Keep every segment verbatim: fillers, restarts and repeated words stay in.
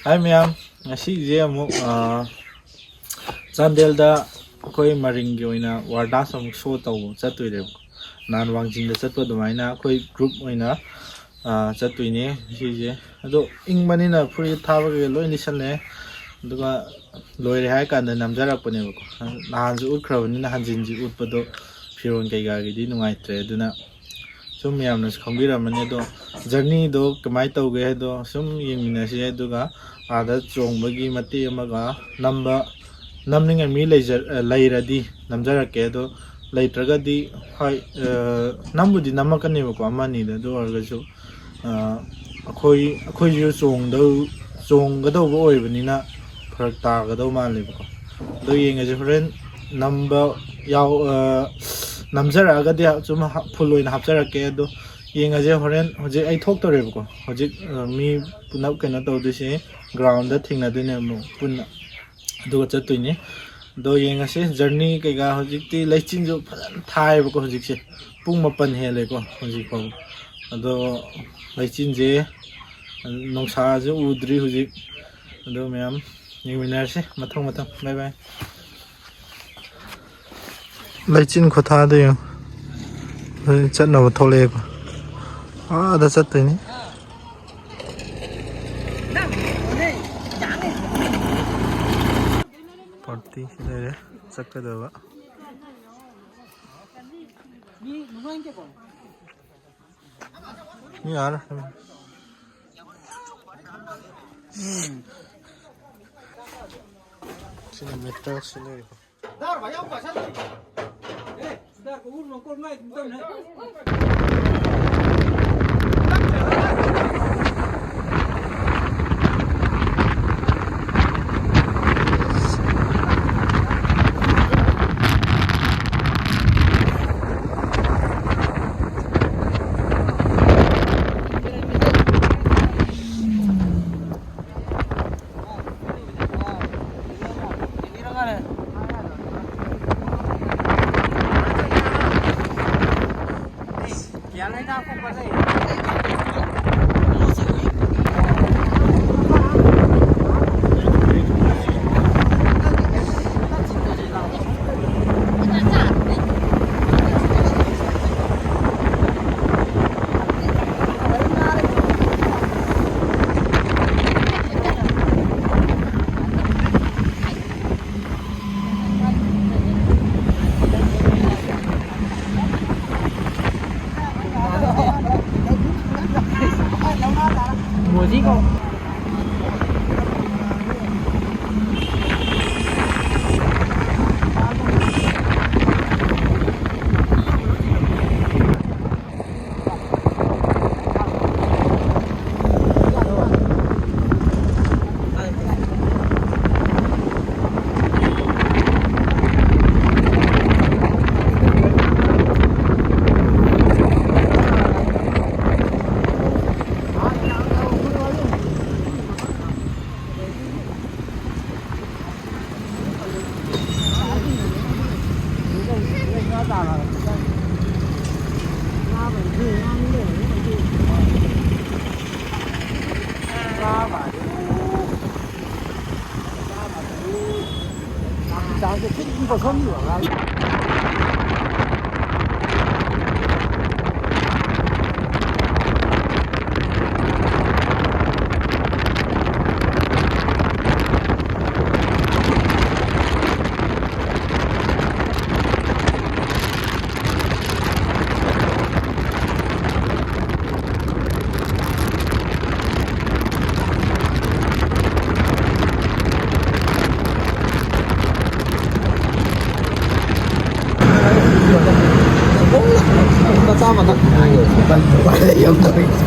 ꯍꯥꯏ ꯃꯌꯥꯝ, ꯉꯁꯤꯁꯦ ꯑꯃꯨꯛ, ꯑꯥ, ꯆꯥꯟꯗꯦꯜꯗ ꯑꯩꯈꯣꯏ ꯃꯔꯤꯡꯒꯤ ꯑꯣꯏꯅ ꯋꯥꯔꯗꯥꯁ ꯑꯃꯨꯛ ꯁꯣ ꯇꯧꯕ ꯆꯠꯇꯣꯏꯅꯦꯕ꯫ ꯅꯍꯥꯟ ꯋꯥꯡꯖꯤꯡꯗ ꯆꯠꯄ ꯑꯗꯨꯃꯥꯏꯅ ꯑꯩꯈꯣꯏ ꯒ꯭ꯔꯨꯞ ꯑꯣꯏꯅ, ꯑꯥ, ꯆꯠꯇꯣꯏꯅꯦ ꯉꯁꯤꯁꯦ꯫ ꯑꯗꯣ ꯏꯪꯕꯅꯤꯅ ꯐꯨꯔꯤꯠ ꯊꯥꯕ ꯀꯩꯀꯩ ꯂꯣꯏ ꯂꯤꯠꯁꯜꯂꯦ꯫ ꯑꯗꯨꯒ ꯂꯣꯏꯔꯦ ꯍꯥꯏꯔ ꯀꯥꯟꯗ ꯅꯝꯖꯔꯛꯄꯅꯦꯕꯀꯣ꯫ ꯅꯍꯥꯟꯁꯨ ꯎꯠꯈ꯭ꯔꯕꯅꯤꯅ ꯍꯟꯖꯤꯟꯁꯤ ꯎꯠꯄꯗꯣ ꯐꯤꯔꯣꯜ ꯀꯩꯀꯥꯒꯤꯗꯤ ꯅꯨꯡꯉꯥꯏꯇ꯭ꯔꯦ꯫ ꯑꯗꯨꯅ ꯁꯨꯝ ꯃꯌꯥꯝꯅꯁꯨ ꯈꯪꯕꯤꯔꯝꯃꯅꯤ꯫ ꯑꯗꯣ ꯖꯔꯅꯤꯗꯣ ꯀꯃꯥꯏꯅ ꯇꯧꯒꯦ ꯍꯥꯏꯗꯣ ꯁꯨꯝ ꯌꯦꯡꯃꯤꯟꯅꯁꯤ꯫ ꯑꯗꯨꯒ ꯑꯥꯗ ꯆꯣꯡꯕꯒꯤ ꯃꯇꯦꯛ ꯑꯃꯒ ꯅꯝꯕ, ꯅꯝꯅꯤꯡꯉꯥꯏ ꯃꯤ ꯂꯩꯖ-, ꯂꯩꯔꯗꯤ ꯅꯝꯖꯔꯛꯀꯦ꯫ ꯑꯗꯣ ꯂꯩꯇ꯭ꯔꯒꯗꯤ ꯍꯣꯏ, ꯑ, ꯅꯝꯕꯨꯗꯤ ꯅꯝꯃꯛꯀꯅꯦꯕꯀꯣ, ꯑꯃ ꯑꯅꯤꯗ꯫ ꯑꯗꯨ ꯑꯣꯏꯔꯒꯁꯨ, ꯑ, ꯑꯩꯈꯣꯏ, ꯑꯩꯈꯣꯏꯁꯨ ꯆꯣꯡꯗꯧ-, ꯆꯣꯡꯒꯗꯧꯕ ꯑꯣꯏꯕꯅꯤꯅ ꯐꯔꯛ ꯇꯥꯒꯗꯧ ꯃꯥꯜꯂꯦꯕꯀꯣ꯫ ꯑꯗꯣ ꯌꯦꯡꯉꯁꯤ ꯍꯣꯔꯦꯟ ꯅꯝꯕ ꯌꯥꯎ-, ꯑ, ꯅꯝꯖꯔꯛꯑꯒꯗꯤ ꯁꯨꯝ ꯍꯥ-, ꯐꯨꯜ ꯑꯣꯏꯅ ꯍꯥꯞꯆꯔꯛꯀꯦ꯫ ꯑꯗꯣ ꯌꯦꯡꯉꯁꯦ ꯍꯣꯔꯦꯟ꯫ ꯍꯧꯖꯤꯛ ꯑꯩ ꯊꯣꯛꯇꯧꯔꯦꯕꯀꯣ꯫ ꯍꯧꯖꯤꯛ, ꯑ, ꯃꯤ ꯄꯨꯂꯞ ꯀꯩꯅꯣ ꯇꯧꯗꯣꯏꯁꯦ ꯒ꯭ꯔꯥꯎꯟꯗ ꯊꯦꯡꯅꯗꯣꯏꯅꯦ ꯑꯃꯨꯛ ꯄꯨꯟꯅ꯫ ꯑꯗꯨꯒ ꯆꯠꯇꯣꯏꯅꯦ꯫ ꯑꯗꯣ ꯌꯦꯡꯉꯁꯤ ꯖꯔꯅꯤ ꯀꯩꯀꯥ꯫ ꯍꯧꯖꯤꯛꯇꯤ ꯂꯩꯆꯤꯟꯁꯨ ꯐꯖꯅ ꯊꯥꯏꯌꯦꯕꯀꯣ꯫ ꯍꯧꯖꯤꯛꯁꯦ ꯄꯨꯡ ꯃꯥꯄꯟ ꯍꯦꯜꯂꯦꯀꯣ ꯍꯧꯖꯤꯛ ꯐꯥꯎꯕ꯫ ꯑꯗꯣ ꯂꯩꯆꯤꯟꯁꯦ, ꯅꯨꯡꯁꯥꯁꯦ ꯎꯗ꯭ꯔꯤ ꯍꯧꯖꯤꯛ꯫ ꯑꯗꯣ ꯃꯌꯥꯝ ꯌꯦꯡꯃꯤꯟꯅꯔꯁꯤ ꯃꯊꯪ ꯃꯊꯪ꯫ ꯕꯥꯏ ꯕꯥꯏ꯫ ꯂꯩꯆꯤꯟ ꯈꯨꯊꯥꯗꯣ ꯌꯦꯡꯉꯨ꯫ ꯍꯧꯖꯤꯛ ꯆꯠꯅꯕ ꯊꯣꯛꯂꯛꯑꯦꯀꯣ꯫ ꯑꯥꯗ ꯆꯠꯇꯣꯏꯅꯤ꯫ ꯄꯥꯔꯇꯤ ꯂꯩꯔꯦ ꯆꯠꯀꯗꯕ꯫ ꯃꯤ ꯌꯥꯔꯦ꯫ ꯁꯤꯅ ꯃꯦꯇꯔ ꯁꯤꯅꯔꯤꯀꯣ꯫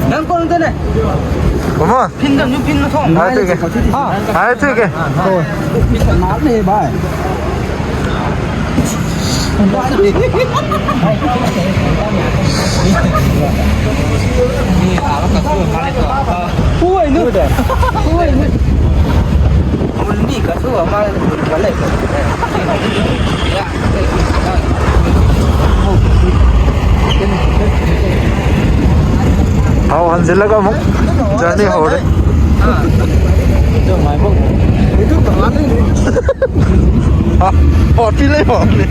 ꯅꯪ ꯀꯣꯟꯗꯅꯦ꯫ ꯀꯃꯣ? ꯐꯤꯟꯗ ꯅꯨ ꯐꯤꯟ ꯊꯣꯡ꯫ ꯍꯥꯏ ꯊꯨꯏꯒꯦ꯫ ꯍꯥꯏ ꯊꯨꯏꯒꯦ꯫ ꯍꯣꯏ꯫ ꯐꯤꯟ ꯅꯥꯞꯅꯦ ꯚꯥꯏ꯫ ꯊꯥꯎ ꯍꯟꯖꯤꯜꯂꯒ ꯑꯃꯨꯛ ꯖꯔꯅꯤ ꯍꯧꯔꯦ꯫ ꯄꯥꯔꯇꯤ ꯂꯩ ꯄꯥꯔꯇꯤ꯫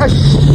ꯑꯁ꯫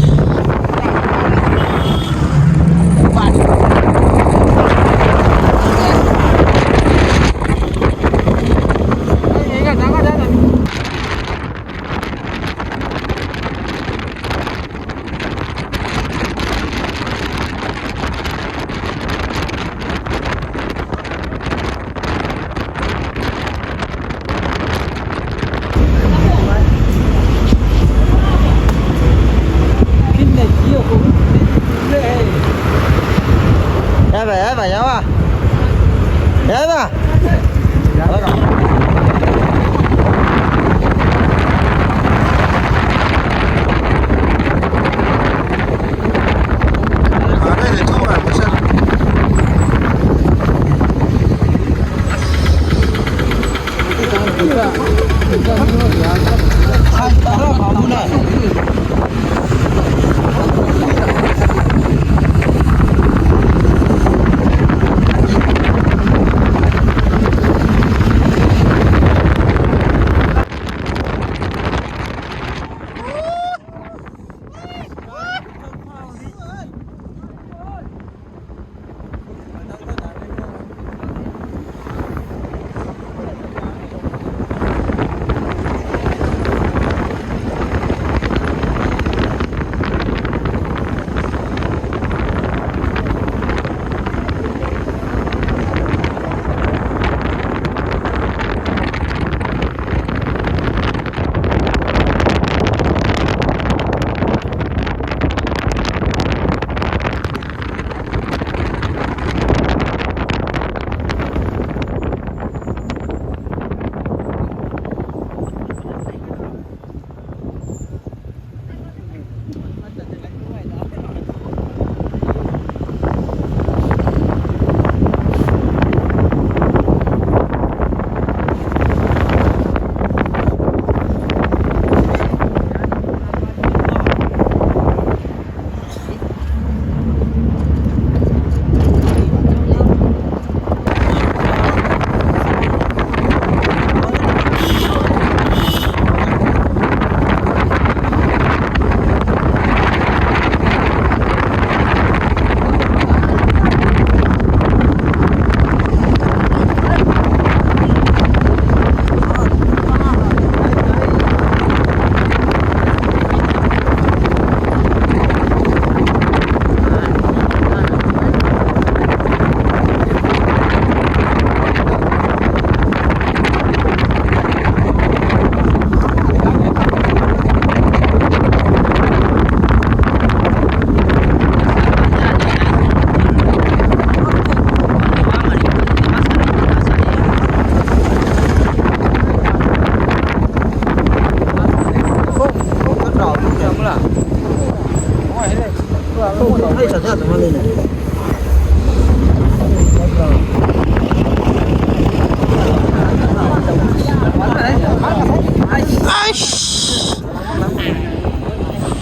ꯑꯩꯁ!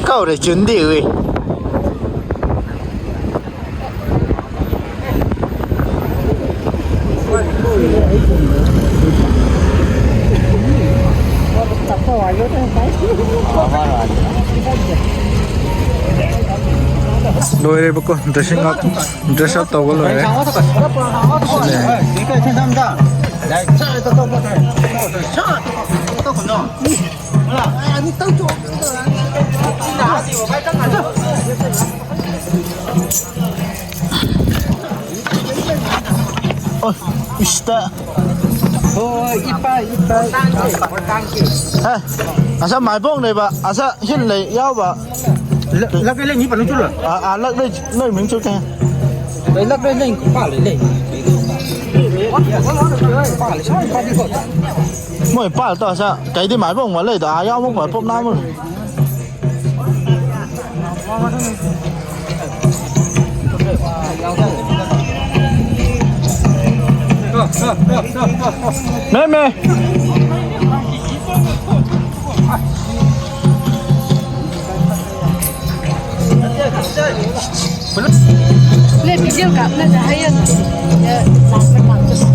ꯀꯧꯔꯦ ꯆꯨꯟꯗꯤ ꯎꯏ꯫ ꯂꯣꯏꯔꯦꯕꯀꯣ, dressing up, dress up ꯇꯧꯕ ꯂꯣꯏꯔꯦ꯫ ꯑꯣ, ꯏꯁꯇ꯫ ꯍꯣꯏ, ꯏꯄꯥ, ꯏꯄꯥ꯫ ꯍꯦ, ꯑꯁ ꯃꯥꯏꯕꯣꯡꯅꯦꯕ, ꯑꯁ ꯍꯤꯜ ꯂꯩ ꯌꯥꯎꯕ꯫ ꯂ-, ꯂꯒ ꯂꯩ ꯃꯤ ꯄꯟ ꯆꯨꯂ꯫ ꯑ, ꯑ, ꯂꯒ ꯂꯩ, ꯂꯩ ꯃꯤꯡ ꯆꯨ ꯀꯦ꯫ ꯂꯩ ꯂꯒ ꯂꯩ ꯂꯩ, ꯄꯥ ꯂꯩ ꯂꯩ꯫ ꯄꯥ ꯂꯩ, ꯁꯥ ꯄꯥ ꯂꯩ ꯀꯣ꯫ ꯃꯣꯏ ꯄꯥꯜ ꯇꯧꯔꯁꯨ ꯀꯩꯗꯤ ꯃꯥꯏꯕ ꯑꯃꯨꯛ ꯂꯩꯗꯣ ꯑꯥ ꯌꯥꯎꯕ ꯄꯣꯠ ꯄꯣꯞ ꯅꯥꯃ꯫ ꯃꯦ, ꯃꯦ꯫ ꯅꯣꯏ video ꯀꯥꯞꯅꯗ ꯍꯌꯦꯡ ꯂꯥꯛꯄ ꯂꯥꯛꯄꯁꯦ꯫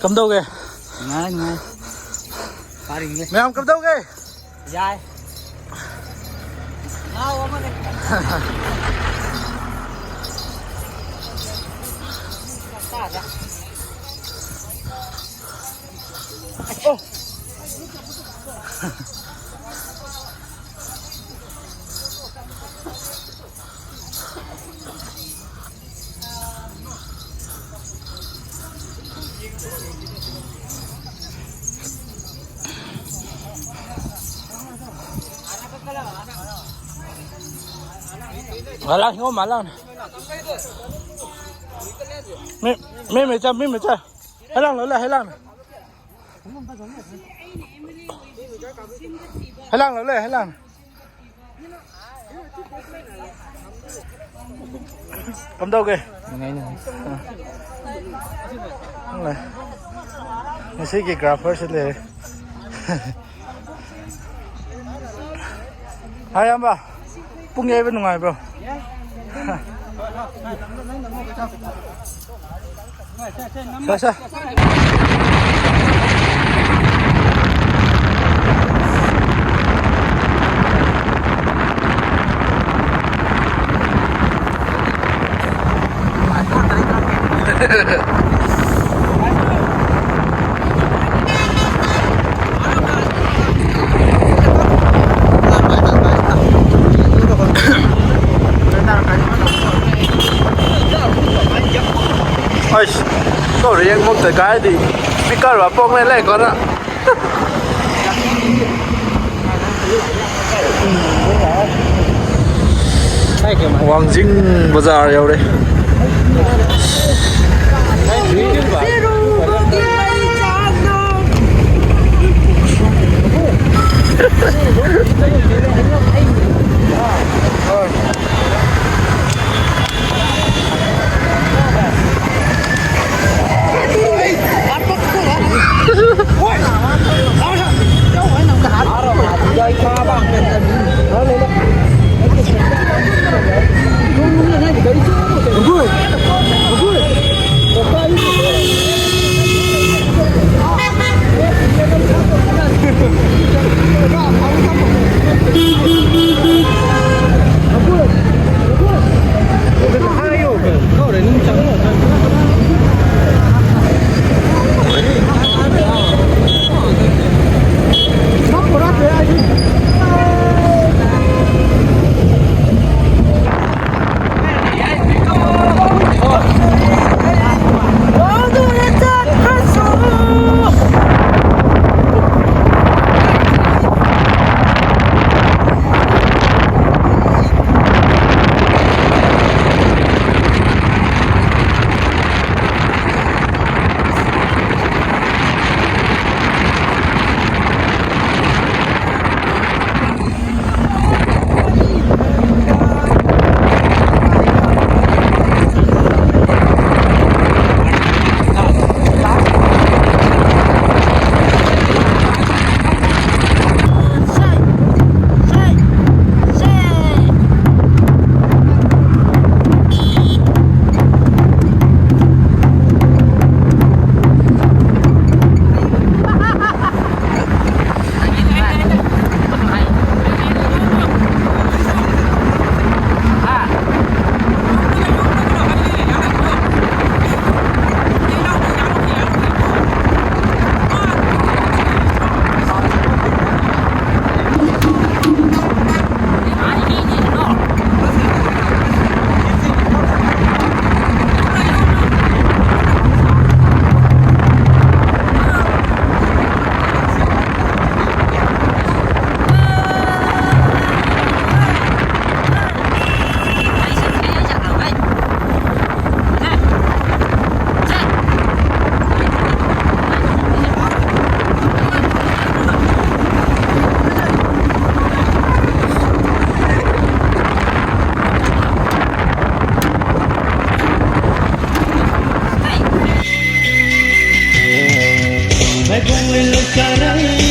ꯀꯝꯗꯧꯒꯦ? ꯅꯨꯡꯉꯥꯏ, ꯅꯨꯡꯉꯥꯏ꯫ ꯐꯥꯔꯤꯉꯩ꯫ ꯃꯌꯥꯝ ꯀꯝꯗꯧꯒꯦ? ꯌꯥꯏ꯫ ꯉꯥꯎ ꯑꯃꯅꯦ꯫ ꯇꯥꯗ꯫ ꯑꯣ꯫ Malang, oh, malang. Mi, mi, mi, mi, mi. Halang, lola, halang. ꯍꯩꯂꯥꯡ ꯂꯧ ꯂꯩ, ꯍꯩꯂꯥꯡ꯫ ꯀꯝꯗꯧꯒꯦ? ꯅꯨꯡꯉꯥꯏ, ꯅꯨꯡꯉꯥꯏ꯫ ꯂꯩ꯫ ꯉꯁꯤꯒꯤ ꯒ꯭ꯔꯥꯐꯔꯁꯤ ꯂꯩꯔꯦ꯫ ꯍꯥꯏ, ꯏꯌꯥꯝꯕ, ꯄꯨꯡ ꯌꯩꯕ ꯅꯨꯡꯉꯥꯏꯕ꯭ꯔꯣ? ꯁꯦ, ꯁꯦ꯫ ꯑꯩꯁ, ꯀꯧꯔꯦ ꯌꯦꯡꯃꯛꯇ ꯀꯥꯏꯗꯤ ꯃꯤꯀꯔ ꯋꯥꯄꯣꯛꯅꯦ ꯂꯩ ꯀꯣꯅ꯫ ꯋꯥꯡꯖꯤꯡ ꯕꯖꯥꯔ ꯌꯧꯔꯦ꯫ ꯂꯩꯀꯥꯏ